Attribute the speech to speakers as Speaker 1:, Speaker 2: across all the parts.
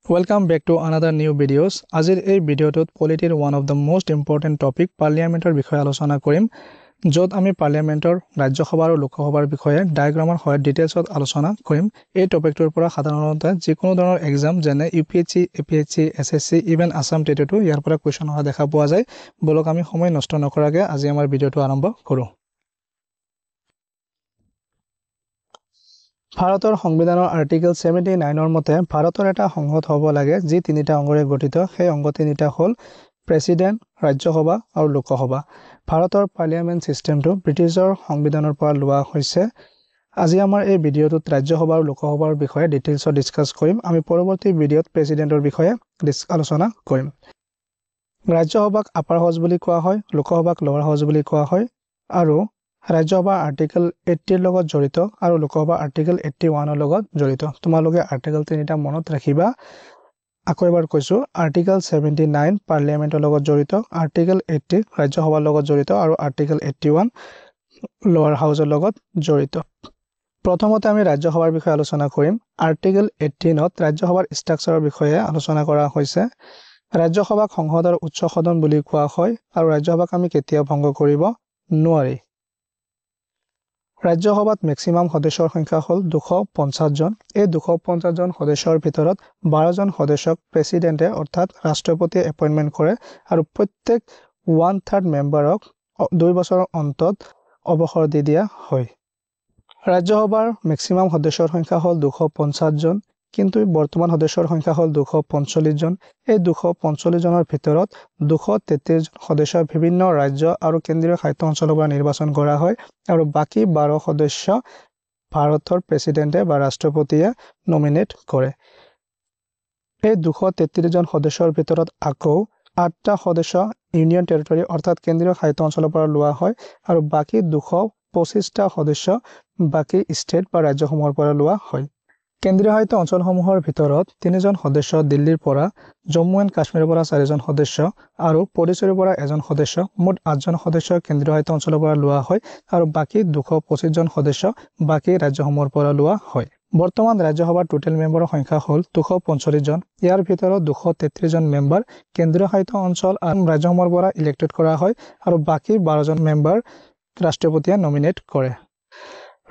Speaker 1: Welcome back to another new videos. আজিৰ এই ভিডিঅ'টোত পলিটিৰ one of the most important topic পাৰ্লিয়ামেণ্টৰ বিষয়ে আলোচনা কৰিম, য'ত আমি পাৰ্লিয়ামেণ্টৰ ৰাজ্যসভা আৰু লোকসভাৰ বিষয়ে ডায়েগ্ৰামৰ সহায়ত ডিটেইলছত আলোচনা কৰিম। এই টপিকটোৰ পৰা সাধাৰণতে যিকোনো ধৰণৰ এক্সাম যেনে U P S C, A P S C, S S C, even Assam টেটতো ইয়াৰ পৰা কুৱেশ্যন অহা দেখা পোৱা যায়। ব'লক আমি সময় নষ্ট নকৰাকৈ আজি আমাৰ ভিডিঅ'টো আৰম্ভ কৰোঁ। ভাৰতৰ সংবিধানৰ আৰ্টিকেল 79ৰ মতে ভাৰতৰ এটা সংসদ হ'ব লাগে যি তিনিটা অংগৰে গঠিত। সেই অংগ তিনিটা হ'ল প্ৰেচিডেণ্ট, ৰাজ্যসভা আৰু লোকসভা। ভাৰতৰ পাৰ্লিয়ামেণ্ট ছিষ্টেমটো ব্ৰিটিছৰ সংবিধানৰ পৰা লোৱা হৈছে। আজি আমাৰ এই ভিডিঅ'টোত ৰাজ্যসভা আৰু লোকসভাৰ বিষয়ে ডিটেইলছত ডিছকাছ কৰিম। আমি পৰৱৰ্তী ভিডিঅ'ত প্ৰেচিডেণ্টৰ বিষয়ে আলোচনা কৰিম। ৰাজ্যসভাক আপাৰ হাউচ বুলি কোৱা হয়, লোকসভাক লৱাৰ হাউচ বুলি কোৱা হয় আৰু ৰাজ্যসভা আৰ্টিকেল 80ৰ লগত জড়িত আৰু লোকসভা আৰ্টিকেল 81ৰ লগত জড়িত। তোমালোকে আৰ্টিকেল তিনিটা মনত ৰাখিবা। আকৌ এবাৰ কৈছোঁ, আৰ্টিকেল 79 পাৰ্লিয়ামেণ্টৰ লগত জড়িত, আৰ্টিকেল 80 ৰাজ্যসভাৰ লগত জড়িত আৰু আৰ্টিকেল 81 লৱাৰ হাউচৰ লগত জড়িত। প্ৰথমতে আমি ৰাজ্যসভাৰ বিষয়ে আলোচনা কৰিম। আৰ্টিকেল 18ত ৰাজ্যসভাৰ ষ্ট্ৰাকচাৰৰ বিষয়ে আলোচনা কৰা হৈছে। ৰাজ্যসভাক সংসদৰ উচ্চ সদন বুলি কোৱা হয় আৰু ৰাজ্যসভাক আমি কেতিয়াও ভংগ কৰিব নোৱাৰি। ৰাজ্যসভাত মেক্সিমাম সদস্যৰ সংখ্যা হ'ল 250 জন। এই 250 জন সদস্যৰ ভিতৰত 12 জন সদস্যক প্ৰেচিডেণ্টে অৰ্থাৎ ৰাষ্ট্ৰপতিয়ে এপইণ্টমেণ্ট কৰে আৰু প্ৰত্যেক 1/3 মেম্বাৰক 2 বছৰৰ অন্তত অৱসৰ দি দিয়া হয়। ৰাজ্যসভাৰ মেক্সিমাম সদস্যৰ সংখ্যা হ'ল 250 জন, কিন্তু বৰ্তমান সদস্যৰ সংখ্যা হ'ল 245 জন। এই 245 জনৰ ভিতৰত 233 জন সদস্য বিভিন্ন ৰাজ্য আৰু কেন্দ্ৰীয় শাসিত অঞ্চলৰ পৰা নিৰ্বাচন কৰা হয় আৰু বাকী 12 সদস্য ভাৰতৰ প্ৰেচিডেণ্টে বা ৰাষ্ট্ৰপতিয়ে নমিনেট কৰে। এই 233 জন সদস্যৰ ভিতৰত আকৌ আঠটা সদস্য ইউনিয়ন টেৰিটৰী অৰ্থাৎ কেন্দ্ৰীয় শাসিত অঞ্চলৰ পৰা লোৱা হয় আৰু বাকী 225টা সদস্য বাকী ষ্টেট বা ৰাজ্যসমূহৰ পৰা লোৱা হয়। কেন্দ্ৰীয় শাসিত অঞ্চলসমূহৰ ভিতৰত তিনিজন সদস্য দিল্লীৰ পৰা, জম্মু এণ্ড কাশ্মীৰৰ পৰা চাৰিজন সদস্য আৰু পুডুচেৰীৰ পৰা এজন সদস্য, মুঠ আঠজন সদস্য কেন্দ্ৰীয় শাসিত অঞ্চলৰ পৰা লোৱা হয় আৰু বাকী 225 জন সদস্য বাকী ৰাজ্যসমূহৰ পৰা লোৱা হয়। বৰ্তমান ৰাজ্যসভাৰ টোটেল মেম্বাৰৰ সংখ্যা হ'ল 245 জন। ইয়াৰ ভিতৰত 233 জন মেম্বাৰ কেন্দ্ৰীয় শাসিত অঞ্চল আৰু ৰাজ্যসমূহৰ পৰা ইলেক্টেড কৰা হয় আৰু বাকী 12 জন মেম্বাৰ ৰাষ্ট্ৰপতিয়ে নমিনেট কৰে।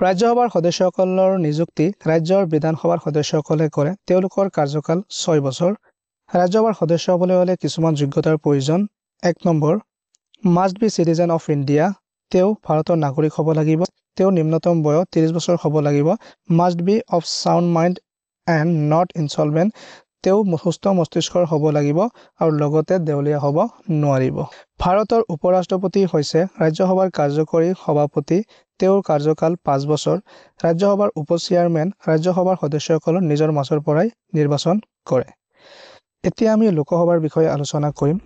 Speaker 1: ৰাজ্যসভাৰ সদস্যসকলৰ নিযুক্তি ৰাজ্যৰ বিধানসভাৰ সদস্যসকলে কৰে। তেওঁলোকৰ কাৰ্যকাল 6 বছৰ। ৰাজ্যসভাৰ সদস্য হ'বলৈ হ'লে কিছুমান যোগ্যতাৰ প্ৰয়োজন। এক number, must be citizen of India। তেওঁ ভাৰতৰ নাগৰিক হ'ব লাগিব। তেওঁৰ নিম্নতম বয়স 30 বছৰ হ'ব লাগিব। Must be of sound mind and not insolvent। তেওঁ সুস্থ মস্তিষ্কৰ হ'ব লাগিব আৰু লগতে দেউলীয়া হ'ব নোৱাৰিব। ভাৰতৰ উপ ৰাষ্ট্ৰপতি হৈছে ৰাজ্যসভাৰ কাৰ্যকৰী সভাপতি। তেওঁৰ কাৰ্যকাল 5 বছৰ। ৰাজ্যসভাৰ উপ চেয়াৰমেন ৰাজ্যসভাৰ সদস্যসকলক নিজৰ মাজৰ পৰাই নিৰ্বাচন কৰে। এতিয়া আমি লোকসভাৰ বিষয়ে আলোচনা কৰিম।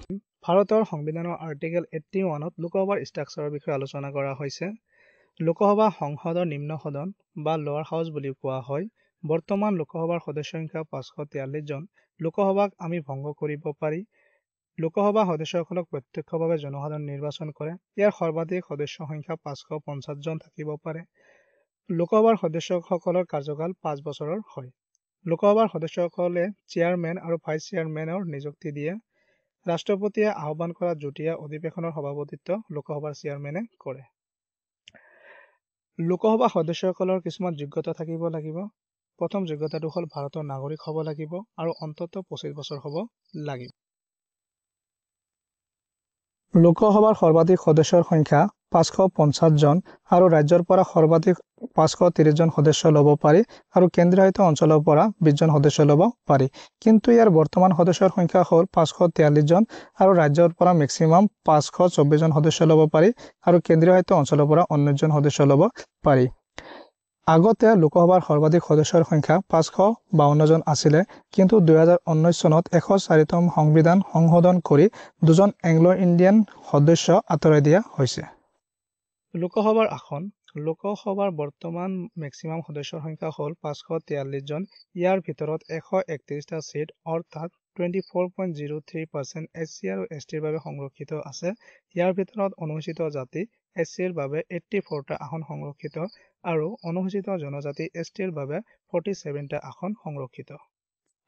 Speaker 1: ভাৰতৰ সংবিধানৰ আৰ্টিকেল 81ত লোকসভাৰ ষ্ট্ৰাকচাৰৰ বিষয়ে আলোচনা কৰা হৈছে। লোকসভা সংসদৰ নিম্ন সদন বা লৱাৰ হাউচ বুলি কোৱা হয়। বৰ্তমান লোকসভাৰ সদস্য সংখ্যা 543 জন। লোকসভাক আমি ভংগ কৰিব পাৰি। লোকসভা সদস্যসকলক প্ৰত্যক্ষভাৱে জনসাধাৰণে নিৰ্বাচন কৰে। ইয়াৰ সৰ্বাধিক সদস্য সংখ্যা 550 জন থাকিব পাৰে। লোকসভাৰ সদস্যসকলৰ কাৰ্যকাল 5 বছৰৰ হয়। লোকসভাৰ সদস্যসকলে চেয়াৰমেন আৰু ভাইচ চেয়াৰমেনৰ নিযুক্তি দিয়ে। ৰাষ্ট্ৰপতিয়ে আহ্বান কৰা যুটীয়া অধিৱেশনৰ সভাপতিত্ব লোকসভাৰ চেয়াৰমেনে কৰে। লোকসভা সদস্যসকলৰ কিছুমান যোগ্যতা থাকিব লাগিব। প্ৰথম যোগ্যতাটো হ'ল ভাৰতৰ নাগৰিক হ'ব লাগিব আৰু অন্ততঃ 25 বছৰ হ'ব লাগিব। লোকসভাৰ সৰ্বাধিক সদস্যৰ সংখ্যা 550 জন আৰু ৰাজ্যৰ পৰা সৰ্বাধিক 530 জন সদস্য ল'ব পাৰি আৰু কেন্দ্ৰীয় শাসিত অঞ্চলৰ পৰা 20 জন সদস্য ল'ব পাৰি। কিন্তু ইয়াৰ বৰ্তমান সদস্যৰ সংখ্যা হ'ল 543 জন আৰু ৰাজ্যৰ পৰা মেক্সিমাম 524 জন সদস্য ল'ব পাৰি আৰু কেন্দ্ৰীয় শাসিত অঞ্চলৰ পৰা 19 জন সদস্য ল'ব পাৰি। আগতে লোকসভাৰ সৰ্বাধিক সদস্যৰ সংখ্যা 552 জন আছিলে, কিন্তু 2019 চনত 104তম সংবিধান সংশোধন কৰি দুজন এংলো ইণ্ডিয়ান সদস্য আঁতৰাই দিয়া হৈছে। লোকসভাৰ আসন। লোকসভাৰ বৰ্তমান মেক্সিমাম সদস্যৰ সংখ্যা হ'ল 543 জন। ইয়াৰ ভিতৰত 131টা চিট অৰ্থাৎ 24.03% এছ চি আৰু এছ টিৰ বাবে সংৰক্ষিত আছে। ইয়াৰ ভিতৰত অনুসূচিত জাতি এছ চিৰ বাবে 84টা আসন সংৰক্ষিত আৰু অনুসূচিত জনজাতি এছ টিৰ বাবে 47টা আসন সংৰক্ষিত।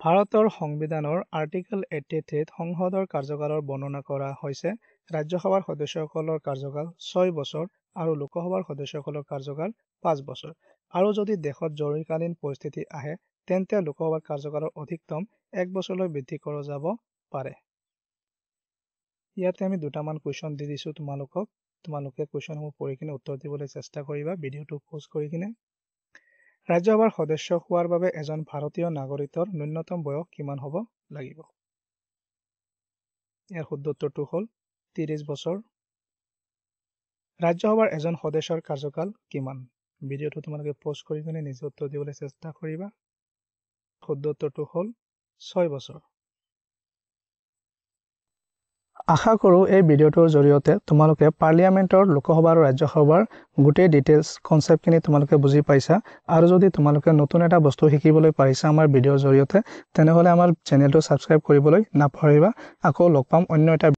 Speaker 1: ভাৰতৰ সংবিধানৰ আৰ্টিকল 83ত সংসদৰ কাৰ্যকালৰ বৰ্ণনা কৰা হৈছে। ৰাজ্যসভাৰ সদস্যসকলৰ কাৰ্যকাল 6 বছৰ আৰু লোকসভাৰ সদস্যসকলৰ কাৰ্যকাল 5 বছৰ। আৰু যদি দেশত জৰুৰীকালীন পৰিস্থিতি আহে, তেন্তে লোকসভাৰ কাৰ্যকালৰ অধিকতম 1 বছৰলৈ বৃদ্ধি কৰা যাব পাৰে। ইয়াতে আমি দুটামান কুৱেশ্যন দি দিছোঁ তোমালোকক। তোমালোকে কুৱেশ্যনসমূহ পঢ়ি কিনে উত্তৰ দিবলৈ চেষ্টা কৰিবা ভিডিঅ'টো প'জ কৰি কিনে। ৰাজ্যসভাৰ সদস্য হোৱাৰ বাবে এজন ভাৰতীয় নাগৰিকৰ ন্যূনতম বয়স কিমান হ'ব লাগিব? ইয়াৰ শুদ্ধ উত্তৰটো হ'ল 30 বছৰ। ৰাজ্যসভাৰ এজন সদস্যৰ কাৰ্যকাল কিমান? ভিডিঅ'টো তোমালোকে প'জ কৰি কিনে নিজে উত্তৰ দিবলৈ চেষ্টা কৰিবা। শুদ্ধ উত্তৰটো হ'ল 6 বছৰ। আশা কৰোঁ এই ভিডিঅ'টোৰ জৰিয়তে তোমালোকে পাৰ্লিয়ামেণ্টৰ লোকসভা আৰু ৰাজ্যসভাৰ গোটেই ডিটেইলছ কনচেপ্টখিনি তোমালোকে বুজি পাইছা। আৰু যদি তোমালোকে নতুন এটা বস্তু শিকিবলৈ পাৰিছা আমাৰ ভিডিঅ'ৰ জৰিয়তে, তেনেহ'লে আমাৰ চেনেলটো ছাবস্ক্ৰাইব কৰিবলৈ নাপাহৰিবা। আকৌ লগ পাম অন্য এটা